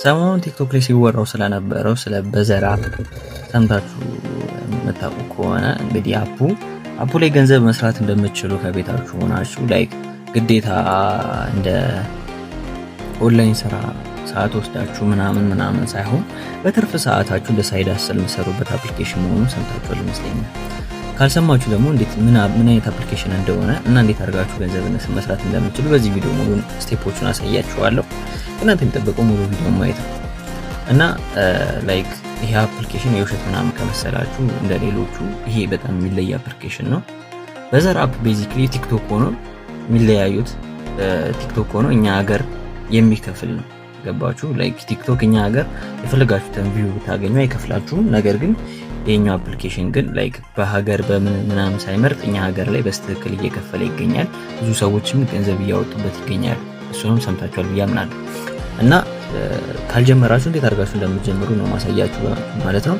ሰሞኑን ቲክቶክ ላይ ሲወራው ስለነበረው ስለ በዘር app ሰምታችሁ የምታውቁ ከሆነ፣ እንግዲህ app ኡ ላይ ገንዘብ መስራት እንደምትችሉ ከቤታችሁ ሆናችሁ፣ like ግዴታ እንደ ኦንላይን ስራ ሰዓት ወስዳችሁ ምናምን ምናምን ሳይሆን በትርፍ ሰዓታችሁ እንደ side hustle የምትሰሩበት application መሆኑን ሰምታችኋል ይመስለኛል። ካልሰማችሁ ደግሞ እንዴት ምን አይነት application እንደሆነ እና እንዴት አድርጋችሁ ገንዘብ መስራት እንደምትችሉ በዚህ ቪዲዮ ሙሉ step ኦቹን አሳያችኋለሁ። እናንተ የሚጠበቀው ሙሉ ቪዲዮ ማየት ነው። እና like ይሄ application የውሸት ምናምን ከመሰላችሁ እንደ ሌሎቹ፣ ይሄ በጣም የሚለይ application ነው። በዘር app basically ቲክቶክ ሆኖ፣ የሚለያዩት ቲክቶክ ሆኖ እኛ ሀገር የሚከፍል ነው። ገባችሁ? Like ቲክቶክ እኛ ሀገር የፈለጋችሁትን view ብታገኙ አይከፍላችሁም። ነገር ግን የኛው application ግን like በሀገር በምን ምናምን ሳይመርጥ እኛ ሀገር ላይ በትክክል እየከፈለ ይገኛል። ብዙ ሰዎችም ገንዘብ እያወጡበት ይገኛል። እሱንም ሰምታችኋል ብዬ አምናለሁ። እና ካልጀመራችሁ እንዴት አድርጋችሁ እንደምትጀምሩ ነው ማሳያችሁ ማለት ነው።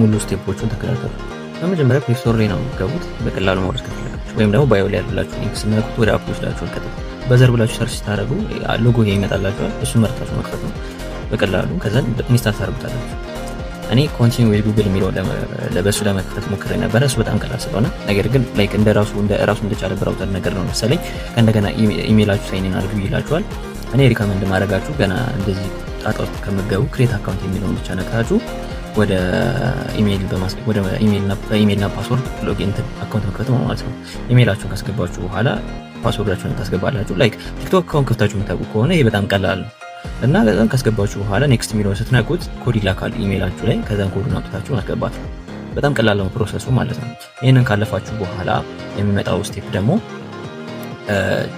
ሙሉ step ኦቹን ተከታተሉ። በመጀመሪያ Play Store ላይ ነው የምትገቡት በቀላሉ ማውረድ ከፈለጋችሁ፣ ወይም ደግሞ bio ላይ ያሉላችሁ link ስትነኩት ወደ app ይወስዳችኋል። ቀጥታ በዘር ብላችሁ search ስታደርጉ ሎጎ ይመጣላችኋል። እሱን መርጣችሁ መክፈት ነው በቀላሉ። ከዛ install ታደርጉታላችሁ። እኔ continue with Google የሚለው በሱ ለመክፈት ሞክሬ ነበረ። እሱ በጣም ቀላል ስለሆነ፣ ነገር ግን like እንደ ራሱ እንደቻለ browser ነገር ነው መሰለኝ፣ ከእንደገና ኢሜይላችሁ sign in አድርጉ ይላችኋል። እኔ recommend ማድረጋችሁ ገና እንደዚህ ጣጣ ውስጥ ከምትገቡ create account የሚለውን ብቻ ነክታችሁ ወደ ኢሜይል ወደ ኢሜይልና password login account መክፈት ነው ማለት ነው። ኢሜይላችሁን ካስገባችሁ በኋላ password ኣችሁን ታስገባላችሁ። Like ቲክቶክ account ከፍታችሁ የምታውቁ ከሆነ ይሄ በጣም ቀላል ነው። እና ከዛን ካስገባችሁ በኋላ next የሚለውን ስትነኩት ኮድ ይላካል ኢሜይላችሁ ላይ። ከዛን ኮዱን አውጥታችሁ ማስገባት ነው። በጣም ቀላል ነው process ኡ ማለት ነው። ይህንን ካለፋችሁ በኋላ የሚመጣው step ደግሞ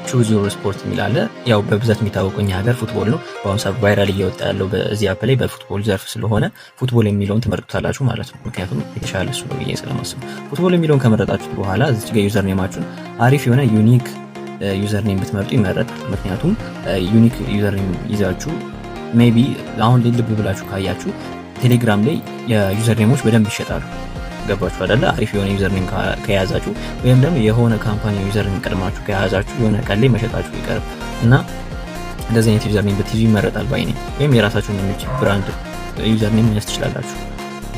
choose your sport የሚል አለ። ያው በብዛት የሚታወቀው እኛ ሀገር football ነው። በአሁኑ ሰዓት viral እየወጣ ያለው በዚህ app ላይ በ football ዘርፍ ስለሆነ football የሚለውን ትመርጡታላችሁ ማለት ነው። ምክንያቱም የተሻለ እሱ ነው ብዬ ስለማስብ፣ football የሚለውን ከመረጣችሁት በኋላ እዚች ጋር username ኣችሁን አሪፍ የሆነ unique username ብትመርጡ ይመረጣል። ምክንያቱም unique username ይዛችሁ maybe አሁን ልብ ብላችሁ ካያችሁ ቴሌግራም ላይ የ username ኦች በደንብ ይሸጣሉ። ገባችሁ አይደለ? አሪፍ የሆነ username ከያዛችሁ ወይም ደግሞ የሆነ company username ቀድማችሁ ከያዛችሁ የሆነ ቀን ላይ መሸጣችሁ አይቀርም። እና እንደዚህ አይነት username ብትይዙ ይመረጣል ባይ ነኝ። ወይም የራሳችሁን የሚችል brand username መያዝ ትችላላችሁ።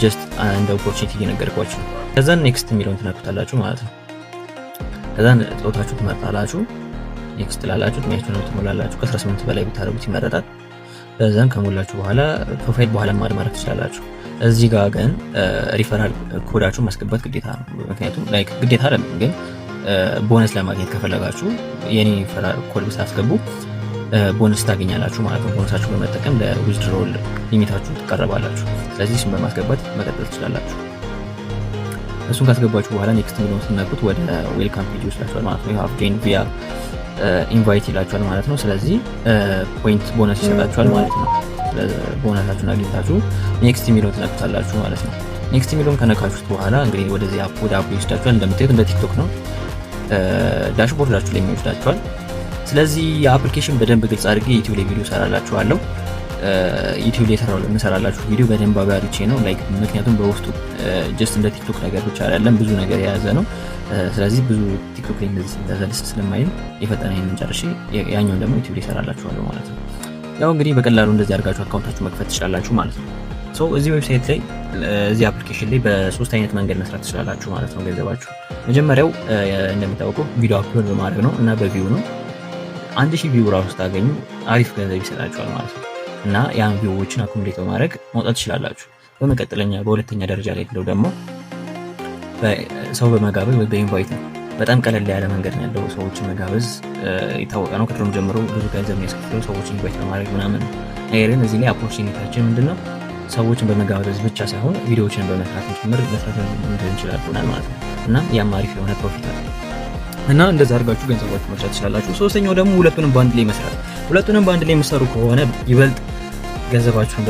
Just እንደ opportunity እየነገርኳችሁ ነው። ከዛን next የሚለውን ትነኩታላችሁ ማለት ነው። ከዛን ጾታችሁ ትመርጣላችሁ። Next ትላላችሁ። እድሜያችሁን ትሞላላችሁ። ከ18 በላይ ብታደርጉት ይመረጣል። በዛን ከሞላችሁ በኋላ profile በኋላ add ማድረግ ትችላላችሁ። እዚህ ጋር ግን referral code ኣችሁን ማስገባት ግዴታ ነው። ምክንያቱም like ግዴታ አይደለም፣ ግን ቦነስ ለማግኘት ከፈለጋችሁ የኔ referral code ብታስገቡ ቦነስ ታገኛላችሁ ማለት ነው። ቦነሳችሁ በመጠቀም ለ withdrawal limit ኣችሁ ትቀረባላችሁ። ስለዚህ እሱን በማስገባት መቀጠል ትችላላችሁ። እሱን ካስገባችሁ በኋላ next የሚለውን ስትነኩት ወደ welcome page ይወስዳችኋል ማለት ነው። You have joined via invite ይላችኋል ማለት ነው። ስለዚህ point bonus ይሰጣችኋል ማለት ነው። ቦነሳችሁን አግኝታችሁ next የሚለውን ትነኩታላችሁ ማለት ነው። Next የሚለውን ከነካችሁት በኋላ እንግዲህ ወደዚህ app ወደ app ኡ ይወስዳችኋል። እንደምታዩት እንደ ቲክቶክ ነው። Dashboard ኣችሁ ላይ የሚወስዳችኋል። ስለዚህ የ application በደንብ ግልጽ አድርጌ ዩቲዩብ ላይ ቪዲዮ ሰራላችኋለሁ። ዩቲዩብ ላይ የምሰራላችሁ ቪዲዮ በደንብ አብራርቼ ነው። Like ምክንያቱም በውስጡ just እንደ ቲክቶክ ነገር ብቻ አይደለም፣ ብዙ ነገር የያዘ ነው። ስለዚህ ብዙ ቲክቶክ ላይ እንደዚህ ሲንተዘልስ ስለማይል የፈጠነ ይህንን ጨርሼ ያኛውን ደግሞ ዩቲዩብ ላይ እሰራላችኋለሁ ማለት ነው። ያው እንግዲህ በቀላሉ እንደዚህ አድርጋችሁ account ኣችሁ መክፈት ትችላላችሁ ማለት ነው። So እዚህ website ላይ፣ እዚህ application ላይ በሶስት አይነት መንገድ መስራት ትችላላችሁ ማለት ነው ገንዘባችሁ። መጀመሪያው እንደሚታወቀው ቪዲዮ upload በማድረግ ነው እና በ view ነው። 1000 view ራሱ ስታገኙ አሪፍ ገንዘብ ይሰጣችኋል ማለት ነው። እና ያን view ዎችን accumulate በማድረግ ማውጣት ትችላላችሁ። በመቀጠለኛ በሁለተኛ ደረጃ ላይ ያለው ደግሞ ሰው በመጋበዝ ወይ በ invite ነው። በጣም ቀለል ያለ መንገድ ነው ያለው። ሰዎችን መጋበዝ የታወቀ ነው። ከድሮም ጀምሮ ብዙ ገንዘብ የሚያስከፍለው ሰዎችን invite በማድረግ ምናምን ነው። ነገር ግን እዚህ ላይ opportunity ያችን ምንድነው? ሰዎችን በመጋበዝ ብቻ ሳይሆን ቪዲዮዎችን በመስራት ጭምር መስራት እንችላለን ማለት ነው። እና ያም አሪፍ የሆነ profit አለ እና እንደዛ አድርጋችሁ ገንዘባችሁ መስራት ትችላላችሁ። ሶስተኛው ደግሞ ሁለቱንም በአንድ ላይ መስራት። ሁለቱንም በአንድ ላይ የምትሰሩ ከሆነ ይበልጥ ገንዘባችሁን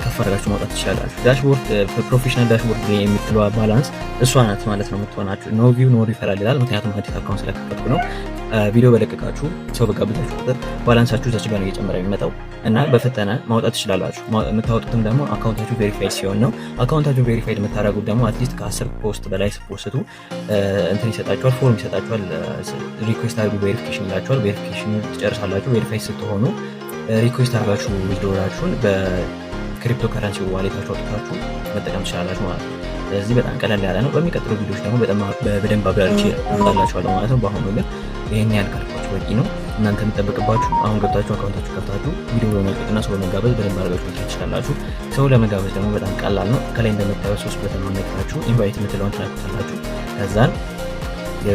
ከፍ አድርጋችሁ ማውጣት ትችላላችሁ። Dashboard፣ professional dashboard ላይ የምትለዋ balance እሷ ናት ማለት ነው የምትሆናችሁ። No view, no referral ይላል። ምክንያቱም አዲስ account ስለከፈትኩ ነው። ቪዲዮ በለቀቃችሁ፣ ሰው በጋበዛችሁ ቁጥር balance ኣችሁ እዛች ጋር ነው እየጨመረ የሚመጣው እና በፈጠነ ማውጣት ትችላላችሁ። የምታወጡትም ደግሞ account ኣችሁ verified ሲሆን ነው። Account ኣችሁ verified የምታደርጉት ደግሞ at least ከ10 post በላይ ስ post ቱ እንትን ይሰጣችኋል፣ form ይሰጣችኋል። Request አድርጉ verification ይላችኋል። Verification ትጨርሳላችሁ። Verify ስትሆኑ Request አድርጋችሁ withdrawal ኣችሁን በ cryptocurrency wallet ኣችሁ አውጥታችሁ መጠቀም ትችላላችሁ ማለት ነው። ስለዚህ በጣም ቀለል ያለ ነው። በሚቀጥሉ ቪዲዮዎች ደግሞ በደንብ አብራርቼ አመጣላችኋለሁ ማለት ነው። በአሁኑ ግን ይህን ያህል ካልኳችሁ በቂ ነው። እናንተ የሚጠበቅባችሁ አሁን ገብታችሁ account ኣችሁ ከፍታችሁ ቪዲዮ በመልቀቅና ሰው በመጋበዝ በደንብ አድርጋችሁ መስራት ትችላላችሁ። ሰው ለመጋበዝ ደግሞ በጣም ቀላል ነው። ከላይ እንደምታዩት ሶስት button ነክታችሁ invite የምትለውን ትነኩታላችሁ። ከዛን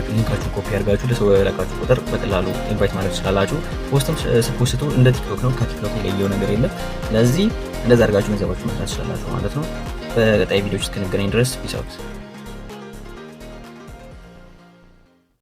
link ኣችሁን copy አድርጋችሁ ለሰው በላካችሁ ቁጥር በቀላሉ invite ማድረግ ትችላላችሁ። Post ም ስት post ቱ እንደ ቲክቶክ ነው። ከቲክቶክ የለየው ነገር የለም። ስለዚህ እንደዛ አድርጋችሁ ገንዘባችሁ መስራት ትችላላችሁ ማለት ነው። በቀጣይ ቪዲዮዎች እስክንገናኝ ድረስ peace out።